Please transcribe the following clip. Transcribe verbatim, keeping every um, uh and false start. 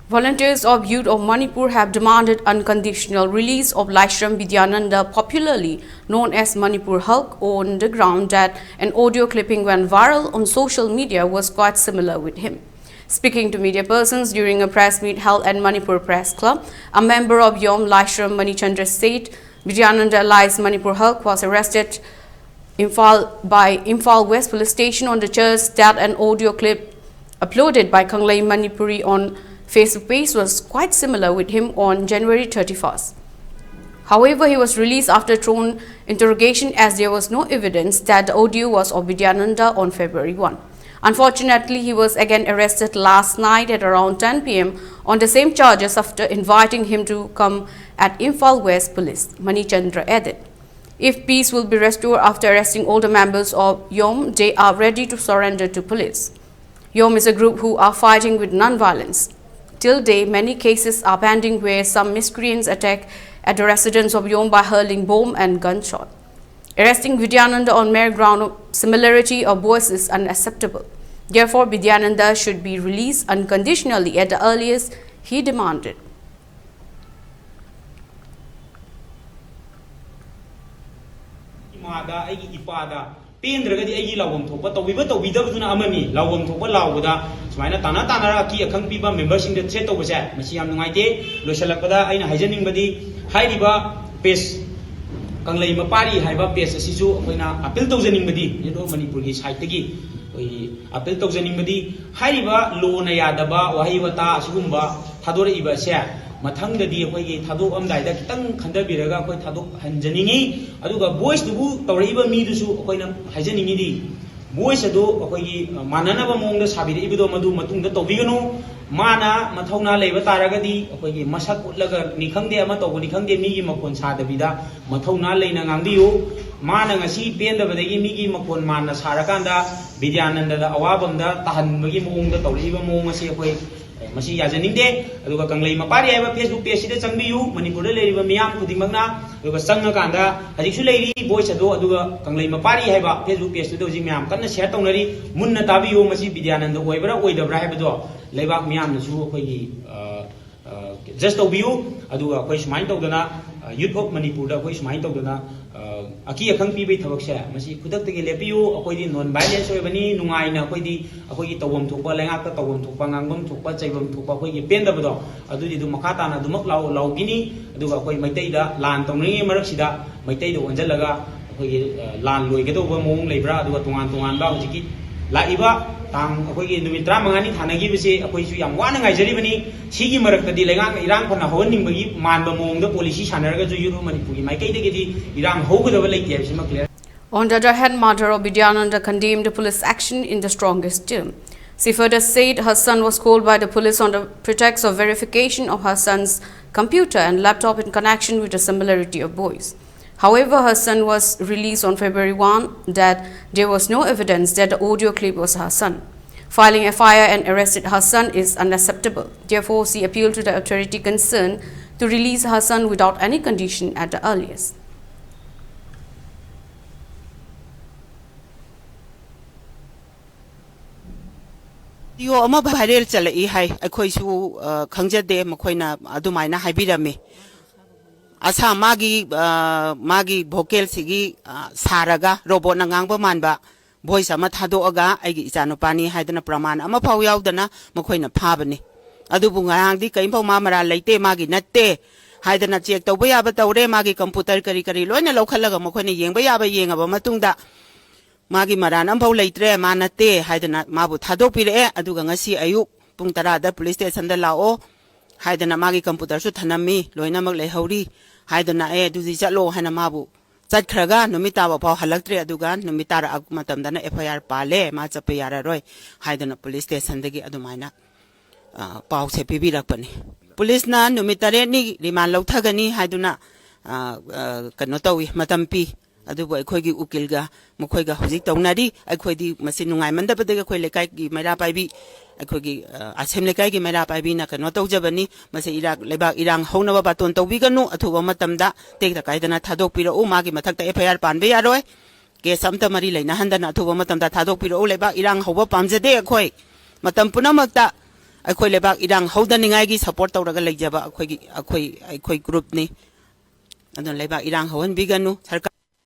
Volunteers of Youth of Manipur have demanded unconditional release of Laishram Vidyananda, popularly known as Manipur Hulk, on the ground that an audio clipping went viral on social media was quite similar with him. Speaking to media persons during a press meet held at Manipur Press Club, a member of YOM, Laishram Manichandra, said Vidyananda, alias Manipur Hulk, was arrested Imphal by Imphal West Police Station on the charge that an audio clip uploaded by Kanglei Manipuri on Facebook page was quite similar with him on January thirty-first. However, he was released after thorough interrogation, as there was no evidence that the audio was of Vidyananda on February one. Unfortunately, he was again arrested last night at around ten p m on the same charges after inviting him to come at Imphal West Police, Manichandra added. If peace will be restored after arresting all the members of YOM, they are ready to surrender to police. YOM is a group who are fighting with non-violence. Till day, many cases are pending where some miscreants attack at the residence of YOM by hurling bomb and gunshot. Arresting Vidyananda on mere ground of similarity of voice is unacceptable. Therefore, Vidyananda should be released unconditionally at the earliest, he demanded. ꯏꯃꯥꯗ, ꯑꯩꯒꯤ ꯏꯄꯥꯗ ꯄꯦꯟꯗ꯭ꯔꯒꯗꯤ ꯑꯩꯒꯤ ꯂꯥꯎꯐꯝ ꯊꯣꯛꯄ ꯇꯧꯕꯤꯕ ꯇꯧꯕꯤꯗꯕꯗꯨꯅ ꯑꯃꯅꯤ꯫ ꯂꯥꯎꯐꯝ ꯊꯣꯛꯄ ꯂꯥꯎꯕꯗ ꯁꯨꯃꯥꯏꯅ ꯇꯥꯅ ꯇꯥꯅꯔ ꯑꯀꯤ ꯑꯈꯪ ꯄꯤꯕ ꯃꯦꯝꯕꯔꯁꯤꯡꯗ ꯊ꯭ꯔꯦꯠ ꯇꯧꯕꯁꯦ ꯃꯁꯤ ꯌꯥꯝ ꯅꯨꯡꯉꯥꯏꯇꯦ꯫ ꯂꯣꯏꯁꯤꯜꯂꯛꯄꯗ ꯑꯩꯅ ꯍꯥꯏꯖꯅꯤꯡꯕꯗꯤ ꯍꯥꯏꯔꯤꯕ ꯄꯦꯖ ꯀꯪꯂꯩ ꯃꯄꯥꯔꯤ ꯍꯥꯏꯕ ꯄꯦꯖ ꯑꯁꯤꯁꯨ ꯑꯩꯈꯣꯏꯅ ꯑꯄꯤꯜ ꯇꯧꯖꯅꯤꯡꯕꯗꯤ ꯌꯦꯠꯂꯣ ꯃꯅꯤꯄꯨꯔꯒꯤ ꯁꯥꯏꯠꯇꯒꯤ ꯑꯩꯈꯣꯏꯒꯤ ꯑꯄꯤꯜ ꯇꯧꯖꯅꯤꯡꯕꯗꯤ ꯍꯥꯏꯔꯤꯕ ꯂꯣꯅ ꯌꯥꯗꯕ ꯋꯥꯍꯩ ꯋꯥꯇꯥ ꯑꯁꯤꯒꯨꯝꯕ ꯊꯥꯗꯣꯔꯛꯏꯕ ꯑꯁꯦ ꯃꯊꯪꯗꯗꯤ ꯑꯩꯈꯣꯏꯒꯤ ꯊꯥꯗꯣꯛꯑꯝꯗꯥꯏꯗ ꯈꯤꯇꯪ ꯈꯟꯊꯕꯤꯔꯒ ꯑꯩꯈꯣꯏ ꯊꯥꯗꯣꯛꯍꯟꯖꯅꯤꯡꯉꯤ꯫ ꯑꯗꯨꯒ ꯚꯣꯏꯁꯇꯨꯕꯨ ꯇꯧꯔꯛꯏꯕ ꯃꯤꯗꯨꯁꯨ ꯑꯩꯈꯣꯏꯅ ꯍꯥꯏꯖꯅꯤꯡꯉꯤꯗꯤ ꯚꯣꯏꯁ ꯑꯗꯨ ꯑꯩꯈꯣꯏꯒꯤ ꯃꯥꯟꯅꯅꯕ ꯃꯑꯣꯡꯗ ꯁꯥꯕꯤꯔꯛꯏꯕꯗꯣ ꯃꯗꯨ ꯃꯇꯨꯡꯗ ꯇꯧꯕꯤꯒꯅꯨ꯫ ꯃꯥꯅ ꯃꯊꯧꯅꯥ ꯂꯩꯕ ꯇꯥꯔꯒꯗꯤ ꯑꯩꯈꯣꯏꯒꯤ ꯃꯁꯛ ꯎꯠꯂꯒꯅꯤ ꯈꯪꯗꯦ ꯑꯃ ꯇꯧꯕꯅꯤ ꯈꯪꯗꯦ ꯃꯤꯒꯤ ꯃꯈꯣꯟ ꯁꯥꯗꯕꯤꯗ ꯃꯊꯧꯅꯥ ꯂꯩꯅ ꯉꯥꯡꯕꯤꯌꯨ꯫ ꯃꯥꯅ ꯉꯁꯤ ꯄꯦꯟꯗꯕꯗꯒꯤ ꯃꯤꯒꯤ ꯃꯈꯣꯟ ꯃꯥꯟꯅ ꯁꯥꯔꯀꯥꯟꯗ ꯕꯤꯗ꯭ꯌꯥꯅꯟꯗꯗ ꯑꯋꯥꯕ ꯑꯃꯗ ꯇꯥꯍꯟꯕꯒꯤ ꯃꯑꯣꯡꯗ ꯇꯧꯔꯛꯏꯕ ꯃꯑꯣꯡ ꯑꯁꯤ ꯑꯩꯈꯣꯏ ꯃꯁꯤ ꯌꯥꯖꯅꯤꯡꯗꯦ꯫ ꯑꯗꯨꯒ ꯀꯪꯂꯩ ꯃꯄꯥꯔꯤ ꯍꯥꯏꯕ ꯐꯦꯁꯕꯨꯛ ꯄꯦꯖꯁꯤꯗ ꯆꯪꯕꯤꯌꯨ꯫ ꯃꯅꯤꯄꯨꯔꯗ ꯂꯩꯔꯤꯕ ꯃꯤꯌꯥꯝ ꯈꯨꯗꯤꯡꯃꯛꯅ ꯑꯗꯨꯒ ꯆꯪꯉꯀꯥꯟꯗ ꯍꯧꯖꯤꯛꯁꯨ ꯂꯩꯔꯤ ꯚꯣꯏꯁ ꯑꯗꯣ꯫ ꯑꯗꯨꯒ ꯀꯪꯂꯩ ꯃꯄꯥꯔꯤ ꯍꯥꯏꯕ ꯐꯦꯁꯕꯨꯛ ꯄꯦꯖꯇꯨꯗ ꯍꯧꯖꯤꯛ ꯃꯌꯥꯝ ꯀꯟꯅ ꯁꯤꯌꯔ ꯇꯧꯅꯔꯤ꯫ ꯃꯨꯟꯅ ꯇꯥꯕꯤꯌꯨ, ꯃꯁꯤ ꯕꯤꯗ꯭ꯌꯥꯅꯟꯗ ꯑꯣꯏꯕ꯭ꯔꯥ ꯑꯣꯏꯗꯕ꯭ꯔꯥ ꯍꯥꯏꯕꯗꯣ꯫ ꯂꯩꯕꯥꯛ ꯃꯤꯌꯥꯝꯅꯁꯨ ꯑꯩꯈꯣꯏꯒꯤ ꯖꯁ ꯇꯧꯕꯤꯌꯨ꯫ ꯑꯗꯨꯒ ꯑꯩꯈꯣꯏ ꯁꯨꯃꯥꯏꯅ ꯇꯧꯗꯅ, ꯌꯨꯠ ꯑꯣꯐ ꯃꯅꯤꯄꯨꯔꯗ ꯑꯩꯈꯣꯏ ꯁꯨꯃꯥꯏꯅ ꯇꯧꯗꯅ, ꯑ, ꯑꯀꯤ ꯑꯈꯪ ꯄꯤꯕꯒꯤ ꯊꯕꯛꯁꯦ, ꯃꯁꯤ ꯈꯨꯗꯛꯇꯒꯤ ꯂꯦꯞꯄꯤꯌꯨ꯫ ꯑꯩꯈꯣꯏꯗꯤ ꯅꯣꯟ ꯚꯥꯏꯂꯦꯟꯁ ꯑꯣꯏꯕꯅꯤ, ꯅꯨꯡꯉꯥꯏꯅ ꯑꯩꯈꯣꯏꯗꯤ ꯑꯩꯈꯣꯏꯒꯤ ꯇꯧꯐꯝ ꯊꯣꯛꯄ, ꯂꯩꯉꯥꯛꯇ ꯇꯧꯐꯝ ꯊꯣꯛꯄ, ꯉꯥꯡꯐꯝ ꯊꯣꯛꯄ, ꯆꯩꯐꯝ ꯊꯣꯛꯄ ꯑꯩꯈꯣꯏꯒꯤ ꯄꯦꯟꯗꯕꯗꯣ, ꯑꯗꯨꯗꯤ ꯑꯗꯨꯝ ꯃꯈꯥ ꯇꯥꯅ ꯑꯗꯨꯃꯛ ꯂꯥꯎ-, ꯂꯥꯎꯈꯤꯅꯤ꯫ ꯑꯗꯨꯒ ꯑꯩꯈꯣꯏ ꯃꯩꯇꯩꯗ ꯂꯥꯟ ꯇꯧꯅꯔꯤꯉꯩ ꯃꯔꯛꯁꯤꯗ ꯃꯩꯇꯩꯗ ꯑꯣꯟꯁꯤꯜꯂꯒ ꯑꯩꯈꯣꯏꯒꯤ, ꯑ, ꯂꯥꯟ ꯂꯣꯏꯒꯗꯧꯕ ꯃꯑꯣꯡ ꯂꯩꯕ꯭ꯔꯥ? ꯑꯗꯨꯒ ꯇꯣꯉꯥꯟ ꯇꯣꯉꯥꯟꯕ ꯍꯧꯖꯤꯛꯀꯤ ꯂꯥꯛꯏꯕ ꯇꯥꯡ, ꯑꯩꯈꯣꯏꯒꯤ ꯅꯨꯃꯤꯠ ꯇꯔꯥꯃꯉꯥꯅꯤ ꯊꯥꯅꯈꯤꯕꯁꯤ ꯑꯩꯈꯣꯏꯁꯨ ꯌꯥꯝ ꯋꯥꯅ ꯉꯥꯏꯖꯔꯤꯕꯅꯤ꯫ ꯁꯤꯒꯤ ꯃꯔꯛꯇꯗꯤ ꯂꯩꯉꯥꯛꯅ ꯏꯔꯥꯡ ꯐꯅ ꯍꯧꯍꯟꯅꯤꯡꯕꯒꯤ ꯃꯥꯟꯕ ꯃꯑꯣꯡꯗ ꯄꯣꯂꯤꯁꯤ ꯁꯥꯟꯅꯔꯒꯁꯨ, ꯌꯨꯠ ꯑꯣꯐ ꯃꯅꯤꯄꯨꯔꯒꯤ ꯃꯥꯏꯀꯩꯗꯒꯤꯗꯤ ꯏꯔꯥꯡ ꯍꯧꯒꯗꯕ ꯂꯩꯇꯦ ꯍꯥꯏꯕꯁꯤꯃ clear On the other hand, mother of Bidyananda condemned the police action in the strongest term. She further said her son was called by the police on the pretext of verification of her son's computer and laptop in connection with the similarity of boys. However, her son was released on February one, that there was no evidence that the audio clip was her son. Filing F I R and arrested her son is unacceptable. Therefore, she appealed to the authority concerned to release her son without any condition at the earliest. Audio ꯑꯃ viral ꯆꯠꯂꯛꯏ ꯍꯥꯏ꯫ ꯑꯩꯈꯣꯏꯁꯨ, ꯑ, ꯈꯪꯖꯗꯦ, ꯃꯈꯣꯏꯅ ꯑꯗꯨꯃꯥꯏꯅ ꯍꯥꯏꯕꯤꯔꯝꯃꯤ꯫ ꯑꯁꯥ ꯃꯥꯒꯤ, ꯑ, ꯃꯥꯒꯤ ꯚꯣꯀꯦꯜꯁꯤꯒꯤ, ꯑ, ꯁꯥꯔꯒ ꯔꯣꯕꯣꯠꯅ ꯉꯥꯡꯕ ꯃꯥꯟꯕ ꯚꯣꯏꯁ ꯑꯃ ꯊꯥꯗꯣꯛꯑꯒ ꯑꯩꯒꯤ ꯏꯆꯥꯅꯨꯄꯥꯅꯤ ꯍꯥꯏꯗꯅ ꯄ꯭ꯔꯃꯥꯟ ꯑꯃꯐꯥꯎ ꯌꯥꯎꯗꯅ ꯃꯈꯣꯏꯅ ꯐꯥꯕꯅꯤ꯫ ꯑꯗꯨꯕꯨ ꯉꯔꯥꯡꯗꯤ ꯀꯔꯤꯝꯐꯥꯎ ꯃꯥ ꯃꯔꯥꯜ ꯂꯩꯇꯦ, ꯃꯥꯒꯤ ꯅꯠꯇꯦ ꯍꯥꯏꯗꯅ ꯆꯦꯛ ꯇꯧꯕ ꯌꯥꯕ ꯇꯧꯔꯦ, ꯃꯥꯒꯤ ꯀꯝꯄꯨꯇꯔ ꯀꯔꯤ ꯀꯔꯤ ꯂꯣꯏꯅ ꯂꯧꯈꯠꯂꯒ ꯃꯈꯣꯏꯅ ꯌꯦꯡꯕ ꯌꯥꯕ ꯌꯦꯡꯉꯕ ꯃꯇꯨꯡꯗ ꯃꯥꯒꯤ ꯃꯔꯥꯟ ꯑꯃꯐꯥꯎ ꯂꯩꯇ꯭ꯔꯦ, ꯃꯥ ꯅꯠꯇꯦ ꯍꯥꯏꯗꯅ ꯃꯥꯕꯨ ꯊꯥꯗꯣꯛꯄꯤꯔꯛꯑꯦ꯫ ꯑꯗꯨꯒ ꯉꯁꯤ ꯑꯌꯨꯛ ꯄꯨꯡ ꯇꯔꯥꯗ ꯄꯨꯂꯤꯁ ꯁ꯭ꯇꯦꯁꯟꯗ ꯂꯥꯛꯑꯣ ꯍꯥꯏꯗꯅ ꯃꯥꯒꯤ ꯀꯝꯄꯨꯇꯔꯁꯨ ꯊꯅꯝꯃꯤ, ꯂꯣꯏꯅꯃꯛ ꯂꯩꯍꯧꯔꯤ ꯍꯥꯏꯗꯅ, ꯑꯦ, ꯑꯗꯨꯗꯤ ꯆꯠꯂꯣ ꯍꯥꯏꯅ ꯃꯥꯕꯨ ꯆꯠꯈ꯭ꯔꯒ ꯅꯨꯃꯤꯠ ꯇꯥꯕ ꯐꯥꯎ ꯍꯜꯂꯛꯇ꯭ꯔꯦ꯫ ꯑꯗꯨꯒ ꯅꯨꯃꯤꯠ ꯇꯥꯔꯛꯄ ꯃꯇꯝꯗꯅ ꯑꯦꯐ ꯑꯥꯏ ꯑꯥꯔ ꯄꯥꯜꯂꯦ, ꯃꯥ ꯆꯠꯄ ꯌꯥꯔꯔꯣꯏ ꯍꯥꯏꯗꯅ ꯄꯨꯂꯤꯁ ꯁ꯭ꯇꯦꯁꯟꯗꯒꯤ ꯑꯗꯨꯃꯥꯏꯅ, ꯑ, ꯄꯥꯎꯁꯦ ꯄꯤꯕꯤꯔꯛꯄꯅꯤ꯫ ꯄꯨꯂꯤꯁꯅ ꯅꯨꯃꯤꯠ ꯇꯔꯦꯠꯅꯤ ꯔꯤꯃꯥꯟ ꯂꯧꯊꯒꯅꯤ ꯍꯥꯏꯗꯨꯅ, ꯑ, ꯑ, ꯀꯩꯅꯣ ꯇꯧꯏ, ꯃꯇꯝ ꯄꯤ꯫ ꯑꯗꯨꯕꯨ ꯑꯩꯈꯣꯏꯒꯤ ꯎꯀꯤꯜꯒ ꯃꯈꯣꯏꯒ ꯍꯧꯖꯤꯛ ꯇꯧꯅꯔꯤ꯫ ꯑꯩꯈꯣꯏꯗꯤ ꯃꯁꯤ ꯅꯨꯡꯉꯥꯏꯃꯟꯗꯕꯗꯒꯤ ꯑꯩꯈꯣꯏ ꯂꯩꯀꯥꯏꯒꯤ ꯃꯩꯔꯥ ꯄꯥꯏꯕꯤ, ꯑꯩꯈꯣꯏꯒꯤ, ꯑ, ꯑꯁꯦꯝ ꯂꯩꯀꯥꯏꯒꯤ ꯃꯩꯔꯥ ꯄꯥꯏꯕꯤꯅ ꯀꯩꯅꯣ ꯇꯧꯖꯕꯅꯤ꯫ ꯃꯁꯤ ꯏꯔꯥꯡ, ꯂꯩꯕꯥꯛ ꯏꯔꯥꯡ ꯍꯧꯅꯕ ꯕꯥꯇꯣꯟ ꯇꯧꯕꯤꯒꯅꯨ꯫ ꯑꯊꯨꯕ ꯃꯇꯝꯗ ꯇꯦꯛꯇ ꯀꯥꯏꯗꯅ ꯊꯥꯗꯣꯛꯄꯤꯔꯛꯎ꯫ ꯃꯥꯒꯤ ꯃꯊꯛꯇ ꯑꯦꯐ ꯑꯥꯏ ꯑꯥꯔ ꯄꯥꯟꯕ ꯌꯥꯔꯣꯏ꯫ ꯀꯦꯁ ꯑꯝꯇ ꯃꯔꯤ ꯂꯩꯅꯍꯟꯗꯅ ꯑꯊꯨꯕ ꯃꯇꯝꯗ ꯊꯥꯗꯣꯛꯄꯤꯔꯛꯎ꯫ ꯂꯩꯕꯥꯛ ꯏꯔꯥꯡ ꯍꯧꯕ ꯄꯥꯝꯖꯗꯦ ꯑꯩꯈꯣꯏ꯫ ꯃꯇꯝ ꯄꯨꯝꯅꯃꯛꯇ ꯑꯩꯈꯣꯏ ꯂꯩꯕꯥꯛ ꯏꯔꯥꯡ ꯍꯧꯗꯅꯤꯡꯉꯥꯏꯒꯤ ꯁꯄꯣꯔꯠ ꯇꯧꯔꯒ ꯂꯩꯖꯕ ꯑꯩꯈꯣꯏꯒꯤ ꯑꯩꯈꯣꯏ ꯑꯩꯈꯣꯏ ꯒ꯭ꯔꯨꯞꯅꯤ꯫ ꯑꯗꯨꯅ ꯂꯩꯕꯥꯛ ꯏꯔꯥꯡ ꯍꯧꯍꯟꯕꯤꯒꯅꯨ꯫ ꯁꯔꯀꯥꯔ